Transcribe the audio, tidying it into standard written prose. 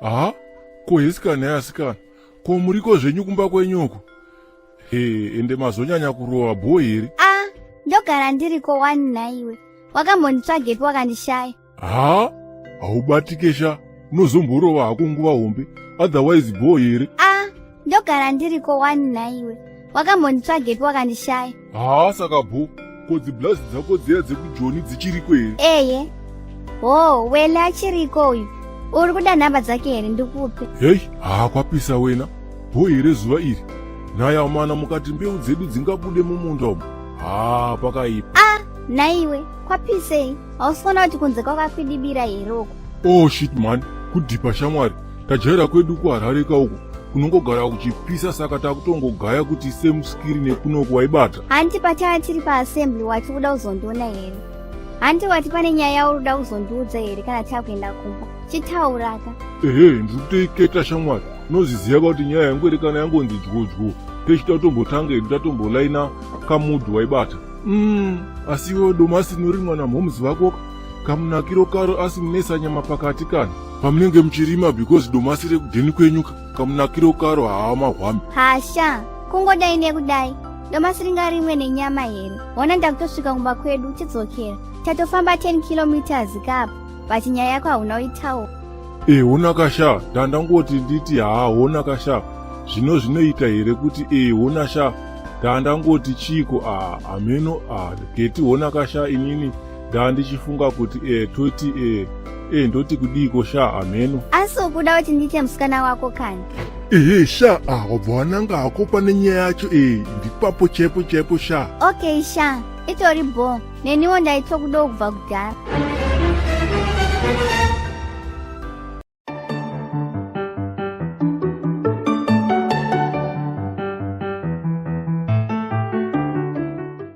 Ha, ko hesikana yasikana, ko muriko zvenyu kumba kwenyu uko? He, ende mazonyanya kurova bho here? A, ndogara ndiriko wani nhaiwe. Wakambonditsvagepi wakandishaya? Ha, haubatike sha, unozomborova hako nguva hombe, otherwise bho here? A, ndogara ndiriko wani nhaiwe. Wakambonditsvagepi wakandishaya? Haa, saka bho, ko dziblazi dzako dziya dzekujoni dzichiriko here? Eye. Ho, wele achiriko uyu. Uri kuda nhamba dzake here ndikupe? Hei, haa kwapisa wena. Bho here zuva iri? Nhaya mana mukati mbeu dzedu dzingabude mumunda umu. Haa, pakaipa. Ah, nhaiwe, kwapisei? Hausi kuona kuti kunze kwakakwidibira here uku? Oh shit man, kudhipa shamwari. Tajaira kwedu kuHarare ka uku. Kunongogara kuchipisa saka takutongogaya kuti same skiri nekunoku waibata. Hanti patava tiri paassembly wati kuda kuzondiona here? Hanti wati pane nyaya yauri kuda kuzondiudza here kana takuenda kumba? Chitauraka. Ehe, ndiri kutoiketa shamwari. Unozviziva ka kuti nyaya yangu iri kana yangonzi dyodyo techida kutombotanga hedu tatombolaina kamudhu waibata. Asi iwe domasi rinorimwa namhoms vako kamunakiro karo asi munesa nyama pakati kana pamunenge muchirima because domasi rekudheni kwenyu kamunakiro karo haa mahwami. Hasha, kungodai nekudai. Domasi ringarimwe nenyama here? Hona ndakutosvika kumba kwedu chidzokera. Tatofamba 10 kilometers kapo, but nyaya yako hauna uitawo. E, hona kasha, ndandangoti nditi haa hona kasha. Zvino zvinoita here kuti e hona sha, ndandangoti chiiko a hameno a geti hona kasha inini ndandichifunga kuti e toti e e ndoti kudiiko sha hameno. Asi ukuda kuti ndiite musikana wako kani? Ehe sha, ah wabva wananga hako pane nyaya yacho e ndipapo chaipo chaipo sha. Okay sha, itori bho. Neniwo ndaitokudawo kubva kudhara.